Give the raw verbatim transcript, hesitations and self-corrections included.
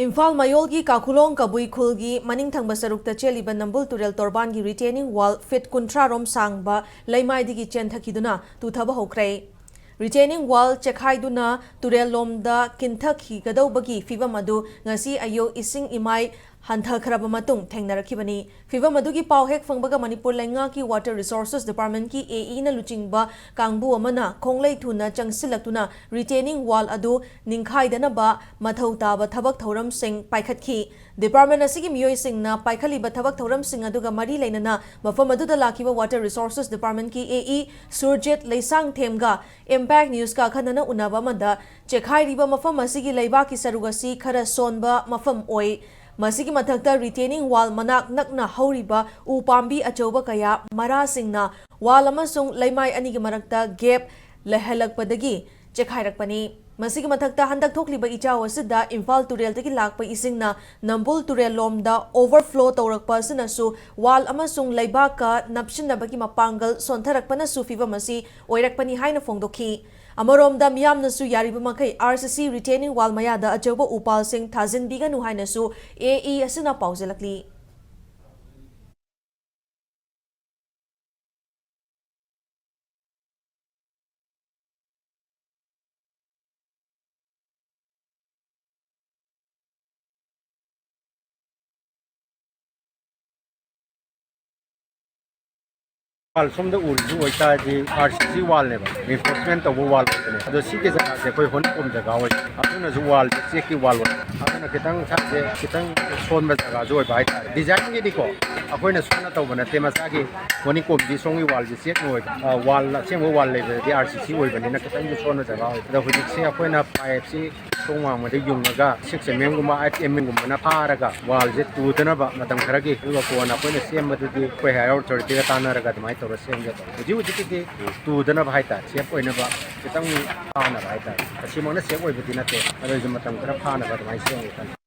ꯏꯝꯐꯥꯜ ꯃꯌꯣꯜꯒꯤ ꯀꯥꯈꯨꯂꯣꯡ ꯀꯕꯨꯏ ꯈꯨꯜꯒꯤ ꯃꯅꯤꯡ ꯊꯪꯕ ꯁꯔꯨꯛꯇ ꯆꯦꯜꯂꯤꯕ ꯅꯝꯕꯨꯜ ꯇꯨꯔꯦꯜ ꯇꯣꯔꯕꯥꯟꯒꯤ retaining wall feet ꯀꯨꯟꯊ꯭ꯔꯥ ꯔꯣꯝ ꯁꯥꯡꯕ ꯂꯩꯃꯥꯏꯗꯒꯤ ꯆꯦꯟꯊꯈꯤꯗꯨꯅ ꯇꯨꯊꯕ ꯍꯧꯈ꯭ꯔꯦ꯫ Retaining wall ꯆꯦꯛꯈꯥꯏꯗꯨꯅ ꯇꯨꯔꯦꯜ ꯂꯣꯝꯗ ꯀꯤꯟꯊꯈꯤꯒꯗꯧꯕꯒꯤ ꯐꯤꯚꯝ ꯑꯗꯨ ꯉꯁꯤ ꯑꯌꯨꯛ ꯏꯁꯤꯡ ꯏꯃꯥꯏ ꯍꯟꯊꯈ꯭ꯔꯕ ꯃꯇꯨꯡ ꯊꯦꯡꯅꯔꯛꯈꯤꯕꯅꯤ꯫ ꯐꯤꯚꯝ ꯑꯗꯨꯒꯤ ꯄꯥꯎ ꯍꯦꯛ ꯐꯪꯕꯒ ꯃꯅꯤꯄꯨꯔ ꯂꯩꯉꯥꯛꯀꯤ Water Resources Departmentꯀꯤ AEꯅ ꯂꯨꯆꯤꯡꯕ ꯀꯥꯡꯕꯨ ꯑꯃꯅ ꯈꯣꯡꯂꯩ ꯊꯨꯅ ꯆꯪꯁꯤꯜꯂꯛꯇꯨꯅ retaining wall ꯑꯗꯨ ꯅꯤꯡꯈꯥꯏꯗꯅꯕ ꯃꯊꯧ ꯇꯥꯕ ꯊꯕꯛ ꯊꯧꯔꯝꯁꯤꯡ ꯄꯥꯏꯈꯠꯈꯤ꯫ Department ꯑꯁꯤꯒꯤ ꯃꯤꯑꯣꯏꯁꯤꯡꯅ ꯄꯥꯏꯈꯠꯂꯤꯕ ꯊꯕꯛ ꯊꯧꯔꯝꯁꯤꯡ ꯑꯗꯨꯒ ꯃꯔꯤ ꯂꯩꯅꯅ ꯃꯐꯝ ꯑꯗꯨꯗ ꯂꯥꯛꯈꯤꯕ Water Resources Departmentꯀꯤ AE Surjit ꯂꯩꯁꯥꯡꯊꯦꯝꯒ Impact Newsꯀ ꯑꯈꯟꯅꯅ ꯎꯅꯕ ꯑꯃꯗ ꯆꯦꯛꯈꯥꯏꯔꯤꯕ ꯃꯐꯝ ꯑꯁꯤꯒꯤ ꯂꯩꯕꯥꯛꯀꯤ ꯁꯔꯨꯛ ꯑꯁꯤ ꯈꯔ ꯁꯣꯟꯕ ꯃꯐꯝ ꯑꯣꯏ꯫ ꯃꯁꯤꯒꯤ ꯃꯊꯛꯇ retaining wall ꯃꯅꯥꯛ ꯅꯛꯅ ꯍꯧꯔꯤꯕ ꯎ ꯄꯥꯝꯕꯤ ꯑꯆꯧꯕ ꯀꯌꯥ ꯃꯔꯥꯁꯤꯡꯅ wall ꯑꯃꯁꯨꯡ ꯂꯩꯃꯥꯏ ꯑꯅꯤꯒꯤ ꯃꯔꯛꯇ gap ꯂꯩꯍꯜꯂꯛꯄꯗꯒꯤ ꯆꯦꯛꯈꯥꯏꯔꯛꯄꯅꯤ꯫ ꯃꯁꯤꯒꯤ ꯃꯊꯛꯇ ꯍꯟꯗꯛ ꯊꯣꯛꯂꯤꯕ ꯏꯆꯥꯎ ꯑꯁꯤꯗ ꯏꯝꯐꯥꯜ ꯇꯨꯔꯦꯜꯗꯒꯤ ꯂꯥꯛꯄ ꯏꯁꯤꯡꯅ ꯅꯝꯕꯨꯜ ꯇꯨꯔꯦꯜ ꯂꯣꯝꯗ overflow ꯇꯧꯔꯛꯄ ꯑꯁꯤꯅꯁꯨ wall ꯑꯃꯁꯨꯡ ꯂꯩꯕꯥꯛꯀ ꯅꯞꯁꯤꯟꯅꯕꯒꯤ ꯃꯄꯥꯡꯒꯜ ꯁꯣꯟꯊꯔꯛꯄꯅꯁꯨ ꯐꯤꯚꯝ ꯑꯁꯤ ꯑꯣꯏꯔꯛꯄꯅꯤ ꯍꯥꯏꯅ ꯐꯣꯡꯗꯣꯛꯈꯤ꯫ ꯑꯃꯔꯣꯝꯗ ꯃꯤꯌꯥꯝꯅꯁꯨ ꯌꯥꯔꯤꯕ ꯃꯈꯩ RCC retaining wall ꯃꯌꯥꯗ ꯑꯆꯧꯕ ꯎꯄꯥꯜꯁꯤꯡ ꯊꯥꯖꯤꯟꯕꯤꯒꯅꯨ ꯍꯥꯏꯅꯁꯨ AE ꯑꯁꯤꯅ ꯄꯥꯎꯖꯦꯜꯂꯛꯂꯤ꯫ Wall ꯁꯣꯝꯗ ꯎꯔꯤꯁꯤ ꯑꯣꯏꯇꯥꯔꯗꯤ RCC wallꯅꯦꯕ, reinforcement ꯇꯧꯕ wall ꯑꯣꯏꯕꯅꯦ꯫ ꯑꯗꯣ ꯁꯤꯒꯤ ꯖꯒꯥꯁꯦ ꯑꯩꯈꯣꯏ ꯍꯣꯅꯤꯀꯣꯝ ꯖꯒꯥ ꯑꯣꯏ, ꯑꯗꯨꯅꯁꯨ wallꯁꯦ ꯆꯦꯛꯀꯤ wall ꯑꯣꯏ, ꯑꯗꯨꯅ ꯈꯤꯇꯪ ꯁꯥꯏꯁꯦ ꯈꯤꯇꯪ ꯁꯣꯟꯕ ꯖꯒꯥꯁꯨ ꯑꯣꯏꯕ ꯍꯥꯏꯇꯥꯔꯦ꯫ Designꯒꯤꯗꯤꯀꯣ ꯑꯩꯈꯣꯏꯅ ꯁꯣꯟꯅ ꯇꯧꯕ ꯅꯠꯇꯦ, ꯃꯁꯥꯒꯤ ꯍꯣꯅꯤꯀꯣꯝꯗꯤ ꯁꯣꯝꯒꯤ wallꯁꯦ ꯆꯦꯛꯅ ꯑꯣꯏꯕ꯫ ꯑ, wall, ꯑꯁꯦꯡꯕ wall ꯂꯩꯕꯗꯗꯤ RCC ꯑꯣꯏꯕꯅꯤꯅ ꯈꯤꯇꯪꯁꯨ ꯁꯣꯟꯕ ꯖꯒꯥ ꯑꯣꯏ꯫ ꯑꯗꯣ ꯍꯧꯖꯤꯛꯁꯦ ꯑꯩꯈꯣꯏꯅ pipeꯁꯤ ꯁꯣꯝ ꯋꯥꯡꯃꯗ ꯌꯨꯡꯉꯒ six mmꯒꯨꯝꯕ, eight mmꯒꯨꯝꯕꯅ ꯐꯥꯔꯒ wallꯁꯦ ꯇꯨꯗꯅꯕ ꯃꯇꯝ ꯈꯔꯒꯤ, ꯑꯗꯨꯒ ꯀꯣꯟꯅ ꯑꯩꯈꯣꯏꯅ ꯁꯦꯝꯕꯗꯨꯗꯤ ꯑꯩꯈꯣꯏ higher authorityꯒ ꯇꯥꯟꯅꯔꯒ ꯑꯗꯨꯃꯥꯏꯅ ꯇꯧꯔ ꯁꯦꯝꯒꯦ ꯇꯧꯕ꯫ ꯍꯧꯖꯤꯛ ꯍꯧꯖꯤꯛꯀꯤꯗꯤ ꯇꯨꯗꯅꯕ ꯍꯥꯏꯇꯥꯔꯦ, safe ꯑꯣꯏꯅꯕ ꯈꯤꯇꯪ ꯐꯥꯅꯕ ꯍꯥꯏꯇꯥꯔꯦ꯫ ꯇꯁꯦꯡꯃꯛꯅ safe ꯑꯣꯏꯕꯗꯤ ꯅꯠꯇꯦ, ꯑꯗꯨ ꯑꯣꯏꯔꯁꯨ ꯃꯇꯝ ꯈꯔ ꯐꯥꯅꯕ ꯑꯗꯨꯃꯥꯏꯅ ꯁꯦꯝꯒꯦ ꯈꯜꯂꯤ꯫